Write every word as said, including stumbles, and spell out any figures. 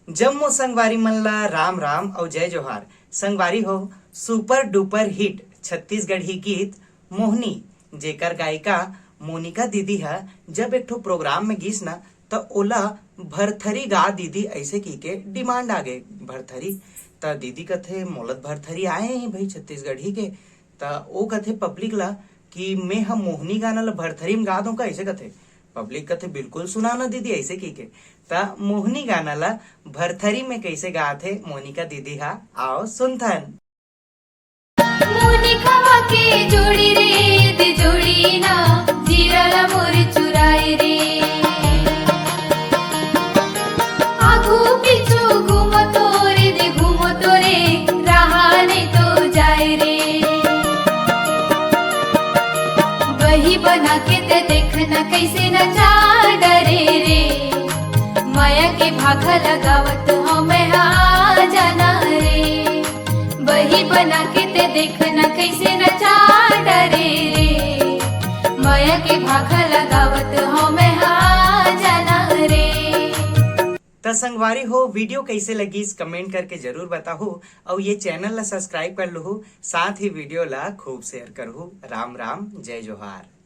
जम्मो संगवारी मन ला राम राम अउ जय जोहार। संगवारी हो, सुपर डुपर हिट छत्तीसगढ़ी गीत मोहनी, जेकर गायिका मोनिका दीदी ह, जब एक ठो प्रोग्राम में गीस न, त ओला भरथरी गा दीदी, ऐसे की के डिमांड आ गए, भरथरी। त दीदी कथे, "मोला त भरथरी आए ही भाई छत्तीसगढ़ी के।" त ओ कथे पब्लिक ला कि मैं ह मोहनी गाना ला भरथरी में गा दूं का, ऐसे कथे। पब्लिक कथे, "बिल्कुल सुना ना दीदी," ऐसे की के। त मोहनी गाना ला भरथरी में कैसे गाथे मोनिका दीदी हा, आओ सुनथन। मोनिका के जोड़ी रे, दे जोड़ी ना, जीरा ला मोर चुराए रे। आगू पीछू घूमो तो रे, दे घूमो तो रे, रहा नहीं तो जाए रे। बही बना के ते देख न कैसे नचा डरे रे। माया के भाखा लगावत हूँ मैं, आ जाना रे। बही बना के ते देख न कैसे नचा डरे रे। माया के भाखा लगावत हूँ मैं, आ जाना रे। त संगवारी हो, वीडियो कैसे लगिस, कमेंट करके जरूर बताहू, अउ ये चैनल ला सब्सक्राइब कर लूहू, साथ ही वीडियो ला खूब शेयर करहू। राम राम, जय जोहार।